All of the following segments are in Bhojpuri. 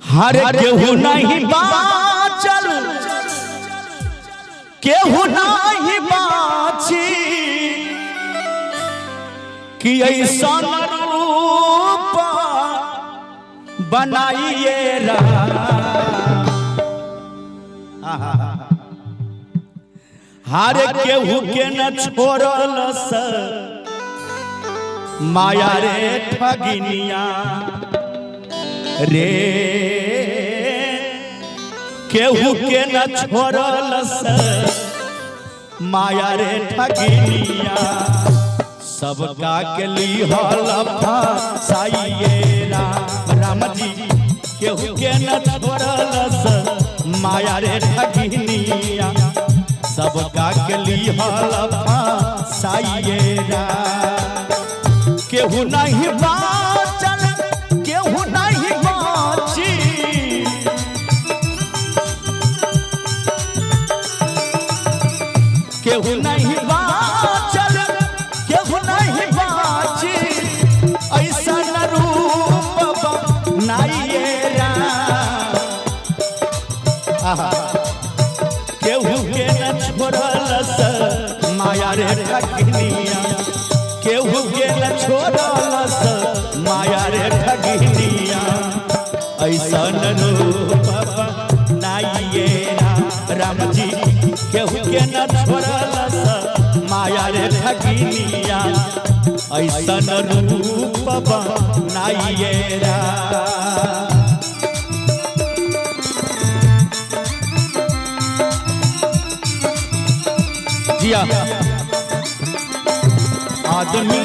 हर केहू नहीं बाचल, केहू नहीं बाची कि ऐसा रूप बनाइए। हर केहू के न छोड़ल स माया रे ठगिनिया रे, केहू के न छोड़ल स माया रे ठगिनिया, सबका के लिहल फसाइए राम। राम जी, केहू के न छोड़ल स माया रे ठगिनिया, सबका के लिहल फसाइए राम। केहू नहीं बाचल, केहू नहीं बाची, केहू नहीं बाचल, केहू नहीं बाची, ऐसा न रूप बनाइए राम। आहा। केहू के न छोड़ल स माया रे ठगिनिया, केहू के न छोड़ल स माया रे ठगिनिया, ऐसा न रूप बनाइए राम। राम जी, केहू के न छोड़ल स माया रे ठगिनिया, ऐसा न रूप बनाइए राम। जिया आदमी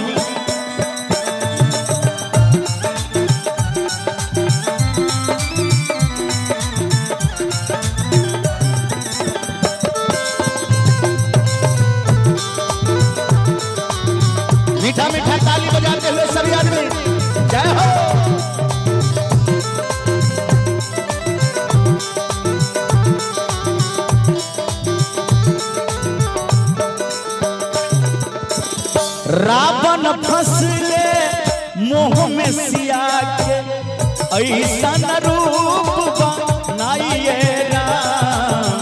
मीठा मीठा ताली बजाते हुए सभी आदमी, जय हो। रावण फसले मोह में सिया के, ऐसा न रूप बनाइए राम।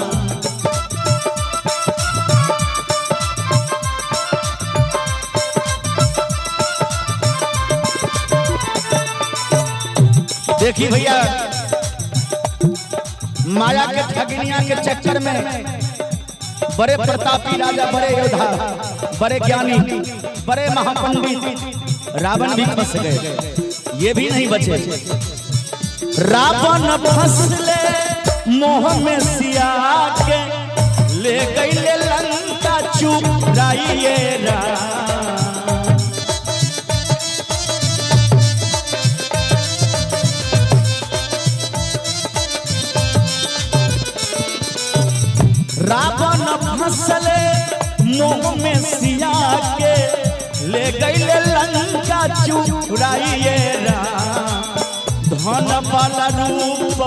देखी भैया, माया के ठगनिया के चक्कर में बड़े प्रतापी राजा, बड़े योद्धा, बड़े ज्ञानी, बड़े महापंडित रावण भी फंस गए, ये भी नहीं बचे। रावण फंसले मोह में सिया के, ले गईले लंका चुराइए राम। रावण फंसले मोह में सिया के, ले गईले लंका चुराइए राम। धन वाला रूप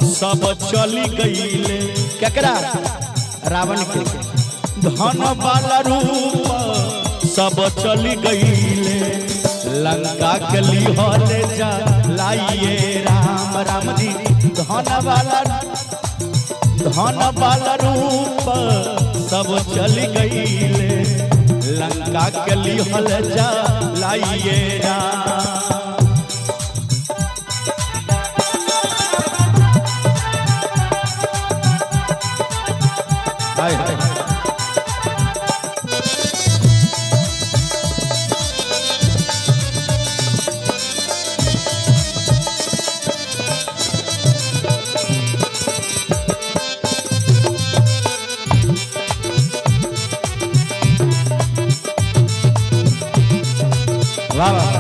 सब चली गईले, केकरा? रावण के। धन वाला रूप सब चली गईले, लंका के लिहले जा लाइए राम। राम जी, धन वाला रूप सब चली गईले, लंका के लिहल जा लाइए राम। हाय हाय। वाह वाह।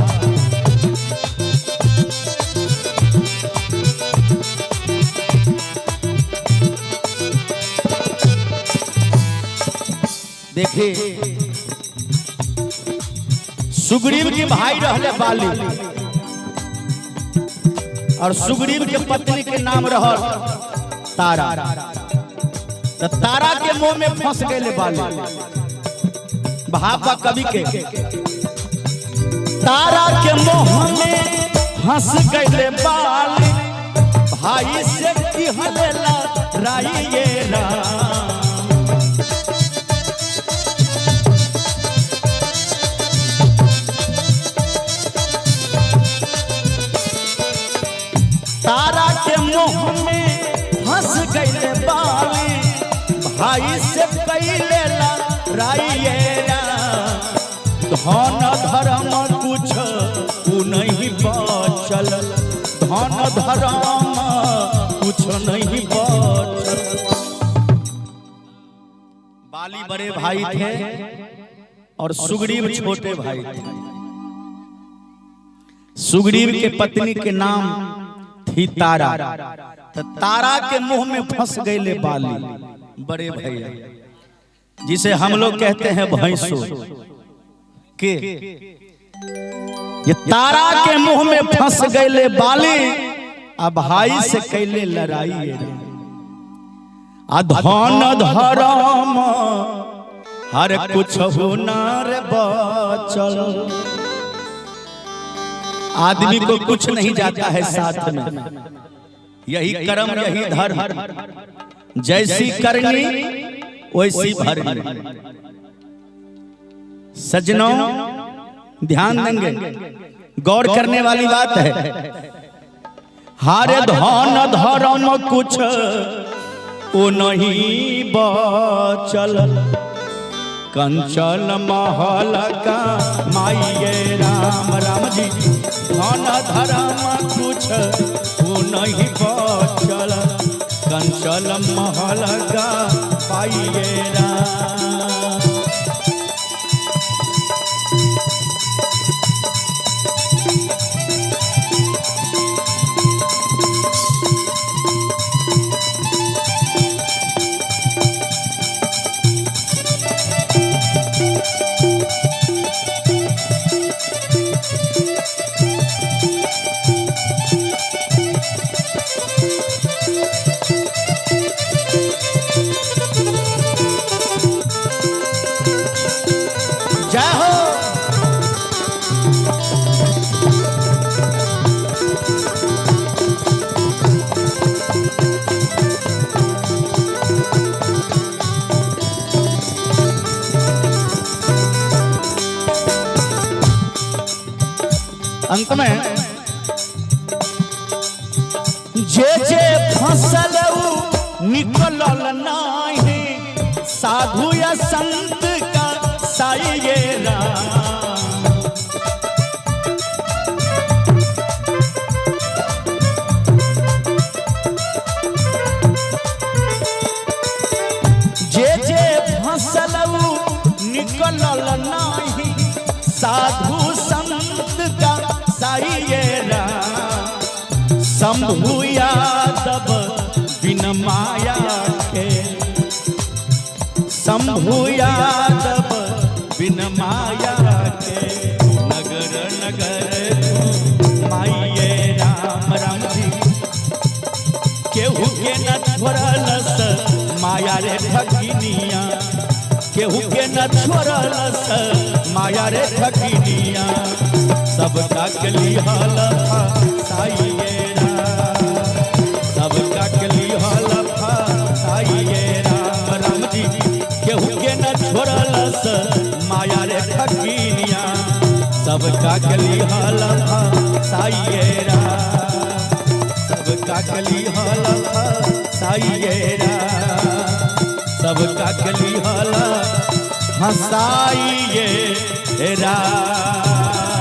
देखिए, सुग्रीव के भाई रहले बाली और सुग्रीव के पत्नी के नाम रहल तारा। तो तारा के मुंह में फंस गए बाली। भापा कवि के, तारा के मोह में फंस गए बाली। भाई से दिहलेला राई ये राम। तारा के मुंह में फंस गए बाली, भाई से कैले राई ये राम। धन धर्म कुछ उ नहीं बचल, धन धर्म कुछ नहीं बचल। बाली बड़े भाई थे और सुग्रीव छोटे भाई थे। सुग्रीव के पत्नी के नाम थी तारा। तो तारा के मुंह में फंस गए बाली बड़े भैया, जिसे हम लोग कहते हैं भैंसो के। ये तारा के मुंह में फंस गए बाली, अब भाई से कैले लड़ाई। धन धर्म हर कुछ हुनर बचल। आदमी को कुछ नहीं जाता है साथ में, यही कर्म यही धर्म, जैसी करनी वैसी भरनी। सज्जनों ध्यान देंगे, गौर करने वाली बात है। हारे धन धर्म कुछ ओ नहीं बचल, कंचन महल का माइये राम राम जी। धन धर्म कुछ ओ नहीं बचल, कंचन महल का पाइये राम। जय हो। अंत में जे जे फसल निकलल नाही, साधु या संत का साई ये राम। जे जे फसल निकलल नाही, साधु संत का साई ये राम। शंभु यादव बिन माया के, शंभु यादव बिन माया के, नगर नगर माइये राम राम जी। केहू के न छोड़लस माया रे ठगिनिया, केहू के न छोड़लस माया रे ठगिनिया। सबका के लिहल साइये राम, सबका के लिहल साइये राम राम जी। केहू के न छोड़लस माया रे ठगिनिया, सबका के लिहल साइये राम, सबका के लिहल साइये राम, सबका के लिहल हंसाइये राम।